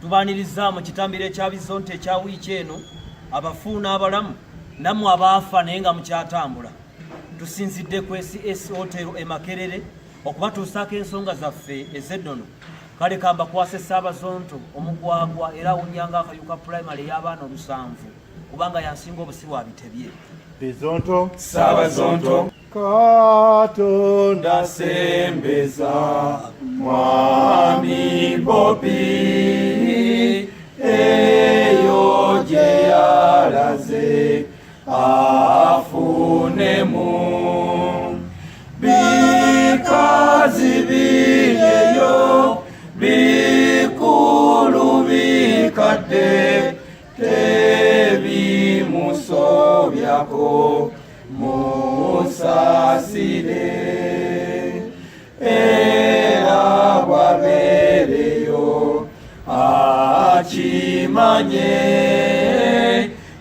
Tubaaniriza mu kitambiro ekya Bizonto ekya wiiki eno, abafu n'abalamu, nammwe abaafa naye nga mukyatambula. Tusinzidde ku SS Hotel e Makerere okubatuusaako ensonga zaffe ez'eddono. Kale kambakwase Ssaabazonto omugwagwa era awunya nga akayuka pulayimale ey'abaana olusanvu kubanga yansinga obusiru abitebye. Bizonto. Ssaabazonto. Katonda sembeza mwami Bobi eyo gye yalaze afunemu bikazi biyeyo bikulu bikadde tebimusobyako musasire era bwabeereyo akimanye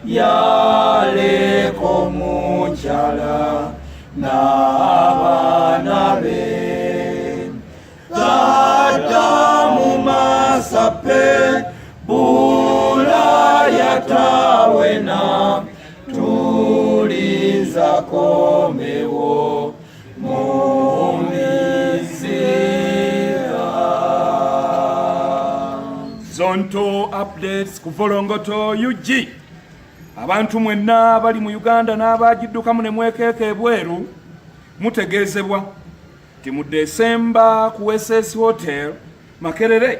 yaleko mukyala n'abaana be tata mu masape bulaya tawena tulinza komewo mumizira. Zonto updates ku Volongoto UG. Abantu mwenna abali mu Uganda n'abagiddukamu ne mwekeeka ebweru mutegeezebwa nti mu Desemba ku SS Hotel Makerere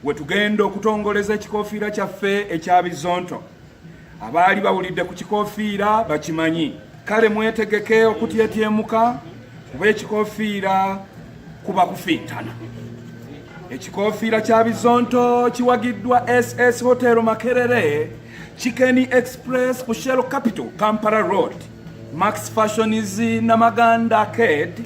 we tugenda okutongoleza ekikofiira kyaffe ekya Bizonto. Abaali bawulidde ku kikofiira bakimanyi, kale mwetegeke okutyetyemuka kuba ekikofiira kuba kufiitana. Ekikofiira kya Bizonto kiwagiddwa SS Hotel Makerere, Chicken Express ku Shell Capital Kampala Road, Max Fashions Namaganda Arcade.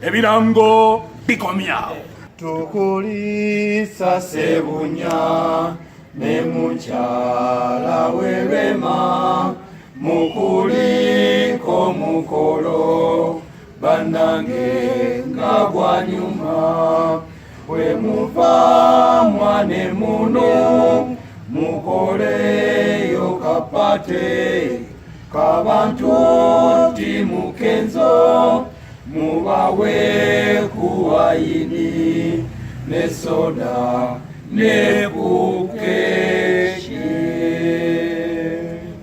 Ebirango bikomyawo. Tukulisa Sebunya ne mukyala we Rema mukuliko mukolo bannange nga gwanyuma bwe muva mwane muno mukoleyo kapate kabantu timukenzo mubawe kuwayini ne soda ne kukeki.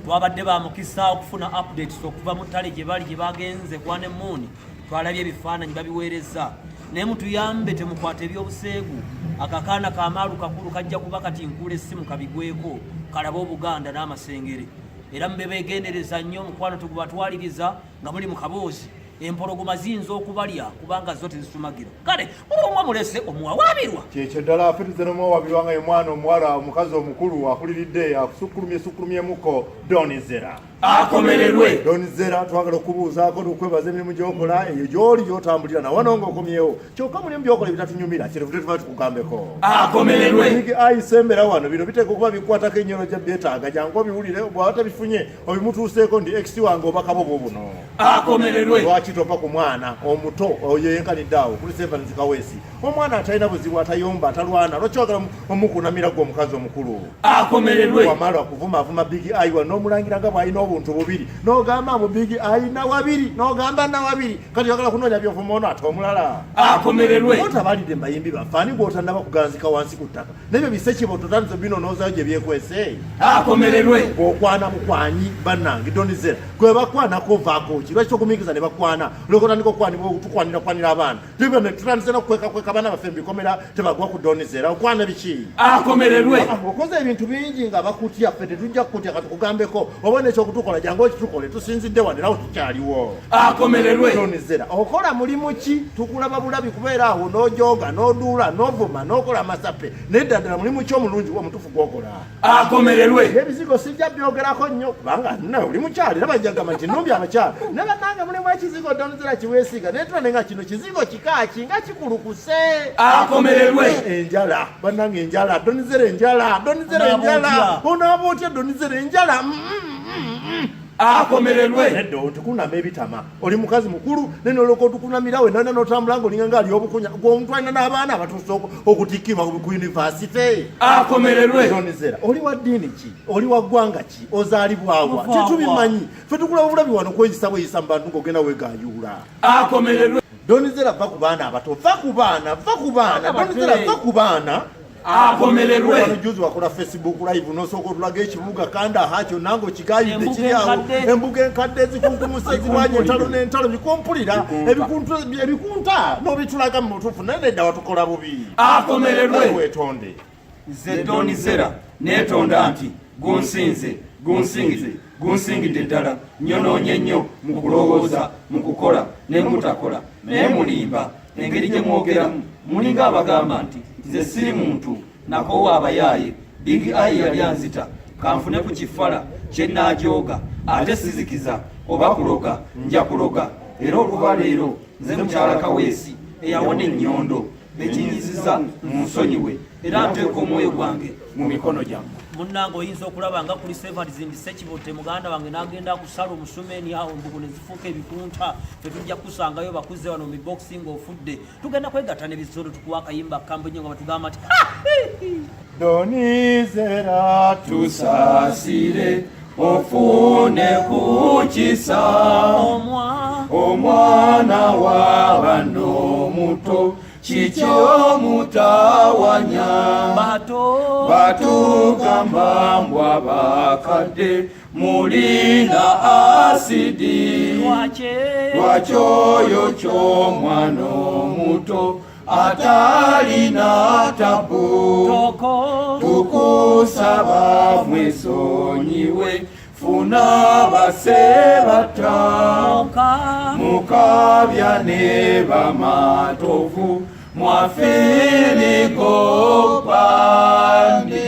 Twabadde ba mukisa okufuna updates okuva mu ttale gye bali gye bagenze kwana emmuuni. Twalabye ebifaananyi babiweerezza, naye mutuyambe temukwata ebyobuseegu. Akakaana kamaalu kakulu kajja kuba kati nkuula essimu kabigweko kalabe Obuganda n'amasengere. Era mube beegendereza nnyo, omukwano tegubatwaliriza nga muli mu kaboozi. Empologoma ziyinza okubalya kubanga zo tezisumagira. Kale buli omu amulese omuwawaabirwa. Kyekyo ddala afirize n'omuwawaabirwa nga ye mwana omuwala omukazi omukulu akuliridde akusukkulumye sukkulumyemuko Don Zera. Akomererwe. Don Zera twagala okubuuzaako n'okwebaza emirimu gy'okola eyo gy'oli gy'otambulira na wano ng'okomyewo. Kyokka mulimu by'okola ebitatunyumira kyetuvude tuba tukugambeko. Akomererwe. Big Eye sembera wano bino biteekwa okuba bikwatako ennyo n'ojja byetaaga jangu obiwulire bw'aba tabifunye obimutuuseeko ndi ex wange oba kabobo buno. Akomererwe. Lwaki tova ku mwana omuto oyo yenkanidde awo kuli Evans Kaweesi omwana atalina buzibu atayomba atalwana lwaki oyagala omukunamira gwe omukazi omukulu. Akomererwe. Wamala okuvuma avuma Big Eye wa n'omulangira nga bw'alina obuntu bubiri n'ogamba mbu Big Eye na wabiri n'ogamba na wabiri kati oyagala kunoonya by'ovuma ono ate omulala. Akomererwe. Otabalidde mu bayimbi baffe ani gw'otannaba kuganzika wansi ku ttaka nebyo bisekibo totandise binonoozayo gye byekwese. Akomererwe. Bw'okwana bukwanyi bannange Don Zera gwe bakwanako ovaako ki lwaki togumiikiriza ne bakwana olyoka otandika okwanibwa tukwanira kwanira abaana tutandise nokukwekakweka abaana baffe mubikomera tebagwa ku Don Zera okwana biki. Akomererwe. Okoze ebintu bingi nga bakutya ffe tetujja kukutya katukugambeko oba nekyokutukola jangu okitukole tusinzidde wano era tukyaliwo. Akomererwe. Don Zera okola mulimu ki tukulaba bulabi kubeera awo n'ojooga n'oduula n'ovuma n'okola amasape naye ddala mulimu ki omulungi omutuufu gwokola. Akomererwe. Ebizigo sijja byogerako nnyo kubanga nawe oli mukyala era bajja gamba nti nnumbi abakyala naye bannange mulimu ekizigo Don Zera kiweesiga naye tulane nga kino kizigo kika ki nga kikulukuse. Akomererwe. Enjala bannange enjala Don Zera enjala Don Zera enjala onaaba otya Don Zera enjala. Akomererwe. Nedda, otukunama ebitama, oli mukazi mukulu naye noloka otukunamira we nana notambula ngaolinga nga ali obukunya gwe omuntu alina n'abaana abatuuse okutikkibwa ku yunivasite. Akomererwe. Don Zella, oli wa ddiini ki? Oli wa ggwanga ki? Ozaalibwawa? Ova wa? Tetubimanyi ffe, tukulaba bulabi wano kweyisa bweyisa mu bantu ng'ogenda wegayuula. Akomererwe. Don Zella, va ku baana abato, va ku baana, va ku baana. Don Zella, va ku baana. Akomererwe. Wano juzi wakola Facebook live nosooka otulaga ekibuga Kandahar kyonna ng'okigayidde Embuga kiri awo. enkadde. Embuga enkadde ezikunkumuse ziwanye entalo n'entalo bikumpulira ebikunta n'obitulaga mu butuufu, naye nedda, watukola bubi. Akomererwe. Weetonde. Nze Don Zella neetonda nti gunsinze, gunsingize, gunsingidde ddala. Nyonoonye nnyo mu kulowooza, mu kukola ne mutakola, naye mulimba engeri gye mwogeramu, mulinga abagamba nti nze siri muntu nakoowa abayaaye. Big Eye yali anzita, kanfune ku kifala kye nnaajooga, ate sizikiza oba kuloga, nja kuloga. Era oluva leero nze mukyala Kaweesi eyawona ennyondo bekinyiziza, mu nsonyiwe, era nteeka omwoyo gwange mu mikono gyammwe. Munnange, oyinza okulaba nga kuli Severs Sekibotte muganda wange n'agenda kusala omusumeeni awo, embugo ne zifuuka ebikunta. Fe tujja kukusangayo bakuze wano mu boxing ofudde. Tugenda kwegatta n'ebisolo, tukuwa akayimba akambo nnyo nga batugamba nti Don Zella. Tusaasire, ofune ku kisa. Omwa Omwana wa bano muto, kikyomutawanya? Bato Batugamba mbwa bakadde mulina asidi. Lwaki? Lwakyoyo ky'omwana omuto atalina tabu? Toko. Tukusaba mwesonyiwe, funa basebata. Muka. Mukabya ne bamatovu mwafirigo pandi.